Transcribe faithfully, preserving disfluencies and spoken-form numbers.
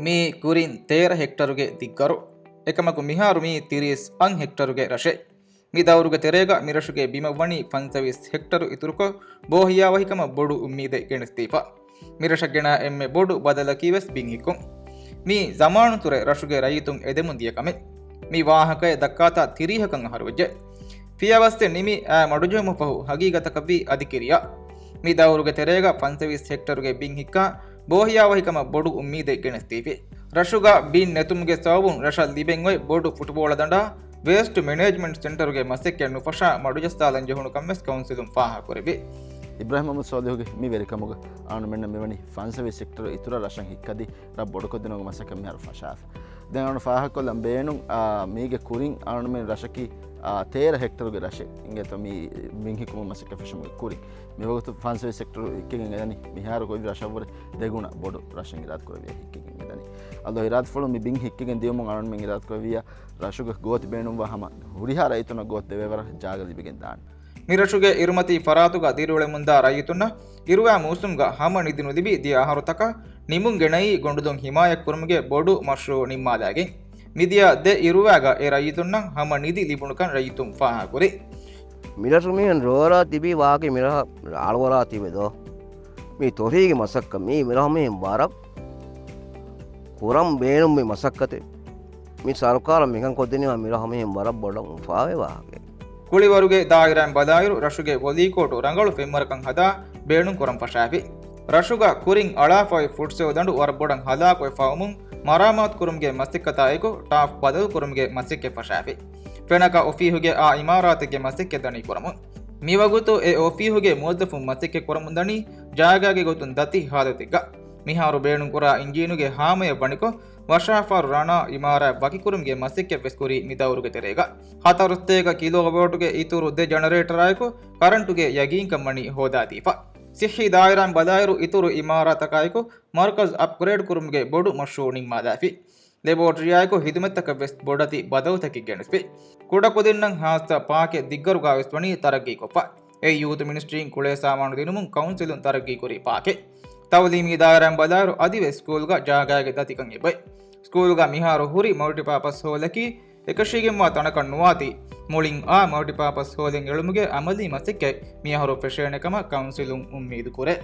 މީ ކުރިން ތޭރަ ހެކްޓަރުގެ ދިއްގަރު. އެކަމަކު މިހާރު މީ ތިރީސް އަށް ހެކްޓަރުގެ ރަށެއް. މި ދައުރުގެ ތެރޭގަ މިރަށުގެ ބިމަށް ވަނީ ފަންސަވީސް ހެކްޓަރު އިތުރުކޮށް، ބޯހިޔާވަހިކަމަށް ބޮޑު އުއްމީދެއް ގެނެސްދީފަ. މިރަށަށް ގެނާ އެންމެ ބޮޑު ބަދަލަކީ ވެސް ބިން ހިއްކުން. މީ ޒަމާނުތުރެ ރަށުގެ ރައްޔިތުން އެދެމުން ދިޔަ ކަމެއް. މި ވާހަކައެއް ދައްކާތާ ތިރީހަކަށް އަހަރުވެއްޖެ. ފިޔަވައްސެއް ނިމި އައި މަޑުޖެހުމަށް ފަހު ހަގީގަތަކަށްވީ އަދި ކިރިޔާ. މި ދައުރުގެ ތެރޭގަ ފަންސަވީސް ހެކްޓަރުގެ ބިން ހިއްކާ، ބޯހިޔާވަހިކަމަށް ބޮޑު އުއްމީދެއް ގެނެސްދީފި. ރަށުގަ ބިން ނެތުމުގެ ސަބަބުން ރަށަށް ލިބެން އޮތް ބޮޑު ފުޓުބޯޅަ ދަނޑާ ވޭސްޓް މެނޭޖްމަންޓް ސެންޓަރުގެ މަސައްކަތް ނުފަށާ މަޑުޖައްސާލަން ޖެހުނުކަން ވެސް ކައުންސިލުން ފާހަގަކުރެއްވި. އިބްރާހިމް މުހައްމަދު ސޯލިހުގެ މި ވެރިކަމުގަ އަޅުމެންނަށް މިވަނީ ފަންސަވީސް ހެކްޓަރު އިތުރަށް ރަށަށް ހިއްކަދީ ރަށް ބޮޑުކޮށްދިނުމުގެ މަސައްކަތް މިހާރު ފަށާފަ. ދެން އަޅުން ފާހަގަކޮށްލަން ބޭނުން، އާ، މީގެ ކުރިން އަޅުމެން ރަށަކީ، އާ، ތޭރަ ހެކްޓަރުގެ ރަށެއް އިނގޭތޯ މި ބިން ހިއްކުމުގެ މަސައްކަތް ފެށުމުގެ ކުރިން. މިވަގުތު ފަންސަވީސް ހެކްޓަރު ހިއްކިގެން އެދަނީ މިހާރު ގޮތް ރަށަށްވުރެ ދެގުނަ ބޮޑު ރަށެއް އިރާދަކުރެއްވިޔާ ހިއްކިގެން އެދަނީ. އަލްލާހު އިރާދަފުޅުން މި ބިން ހިއްކިގެން ދިޔުމުން އަޅުމެން އިރާދަކުރެއްވިޔާ ރަށުގަ ގޯތި ބޭނުންވާ ހަމަ ހުރިހާ ރައްޔިތުންނަށް ގޯތި ދެވޭވަރަށް ޖާގަ ލިބިގެން ދާނެ. މިރަށުގެ އިރުމަތީ ފަރާތުގަ ދިރިއުޅެމުންދާ ރައްޔިތުންނަށް އިރުވާ މޫސުމްގަ ހަމަ ނިދި ނުލިބި ދިޔަ އަހަރުތަކަށް ނިމުން ގެނައީ ގޮނޑުދޮށް ހިމާޔަތްކުރުމުގެ ބޮޑު މަޝްރޫއު ނިންމާލައިގެން. މިދިޔަ ދެ އިރުވާގަ އެ ރައްޔިތުންނަށް ހަމަ ނިދި ލިބުނުކަން ރައްޔިތުން ފާހަގަކުރި. މިރަށު މީހުން ރޯރާ ތިބީ ވާހަކަ މިރަށަށް އަޅުވަރާ ތިބެދޯ؟ މީ ތޮށީގެ މަސައްކަތް. މީ މިރަށު މީހުން ވަރަށް ކުރަން ބޭނުން މި މަސައްކަތެއް. މި ސަރުކާރަށް މިކަން ކޮށްދިނީމާ މިރަށު މީހުން ވަރަށް ބޮޑަށް އުފާވޭ ވާހަކައެއް. ކުޅިވަރުގެ ދާއިރާއިން ބަލާއިރު، ރަށުގެ ވޮލީކޯޓު ރަނގަޅު ފެންވަރަކަށް ހަދާ ބޭނުން ކުރަން ފަށާފި. ރަށުގަ ކުރިން އަޅާފައި ފުޓްސަލް ދަނޑު ވަރަށް ބޮޑަށް ހަލާކުވެފައިވުމުން މަރާމާތު ކުރުމުގެ މަސައްކަތާއެކު ޓާފް ބަދަލު ކުރުމުގެ މަސައްކަތް ފަށާފި. ފެނަކަ އޮފީހުގެ އާ އިމާރާތެއްގެ މަސައްކަތް ދަނީ ކުރަމުން. މިވަގުތު އެ އޮފީހުގެ މުވައްޒަފުން މަސައްކަތް ކުރަމުން ދަނީ ޖާގާގެ ގޮތުން ދަތި ހާލަތެއްގަ. މިހާރު ބޭނުންކުރާ އިންޖީނުގެ ހާމަޔަށް ވަނިކޮށް، ވަށާފާރު ރަނާ އިމާރާތް ވަކިކުރުމުގެ މަސައްކަތް ވެސް ކުރީ މި ދައުރުގެ ތެރޭގަ. ހަތަރުސަތޭކަ ކިލޯވޯޓުގެ އިތުރު ދެ ޖަނަރޭޓަރާއެކު ކަރަންޓުގެ ޔަގީންކަން ވަނީ ހޯދާދީފަ. ސިއްހީ ދާއިރާއިން ބަލާއިރު، އިތުރު އިމާރާތަކާއެކު މަރުކަޒް އަޕްގްރޭޑް ކުރުމުގެ ބޮޑު މަޝްރޫއު ނިންމާލާފި. ލެބޯޓްރީއާއެކު ހިދުމަތްތަކަށް ވެސް ބޮޑެތި ބަދަލުތަކެއް ގެނެސްފި. ކުޑަކުދިންނަށް ހާއްސަ ޕާކެއް ދިއްގަރުގާ ވެސް ވަނީ ތަރައްގީކޮށްފަ. އެ ޔޫތު މިނިސްޓްރީން ކުޅޭ ސާމާނު ދިނުމުން ކައުންސިލުން ތަރައްގީކުރި ޕާކެއް. ތައުލީމީ ދާއިރާއިން ބަލާއިރު، އަދިވެސް ސްކޫލްގަ ޖާގާގެ ދަތިކަން އެބައި. ސްކޫލްގަ މިހާރު ހުރި މަލްޓިޕާޕަސް ހޯލަކީ އެކަށީގެންވާ ތަނަކަށް ނުވާތީ، މުޅިން އާ މަލްޓިޕާޕަސް ހޯލެއް އެޅުމުގެ އަމަލީ މަސައްކަތް މިއަހަރު ފެށޭނެ ކަމަށް ކައުންސިލުން އުއްމީދު ކުރޭ.